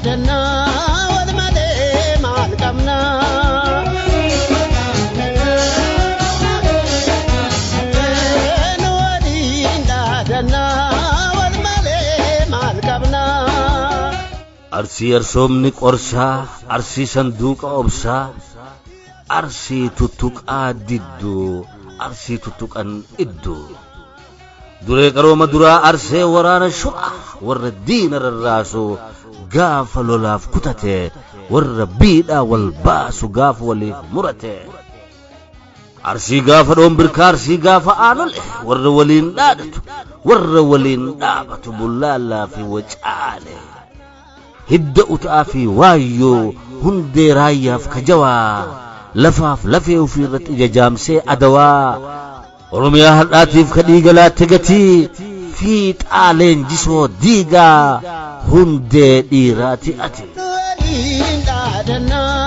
dhaadannaa wal malee maal qabnaa. Nu waliin dhaadannaa wal malee maal qabnaa. Arsii arsoomni qorsaa, arsii sanduuqa obsaa, arsii tuttuqaa didduu, arsii tuttuqan idduu. Duree qarooma duraa arsee waraana shu'a warra diina rarraasu gaafa lolaaf kutate warra biidhaa wal baasu gaafa waliif murate. Arsii gaafa dhoonbirkaa arsii gaafa aanole warra waliin dhaadatu warra waliin dhaabatu bullaallaa fi wacaale. Hidda uta'aa fi waayyoo hundee raayyaaf kajawaa lafaaf lafee ofii irratti ija jaamsee adawaa Oromiyaa har'aatiif ka dhiiga laatte gatii fiixaa leenjisoo diigaa hundee dhiiraati ati. Nu waliin dhaadannaa.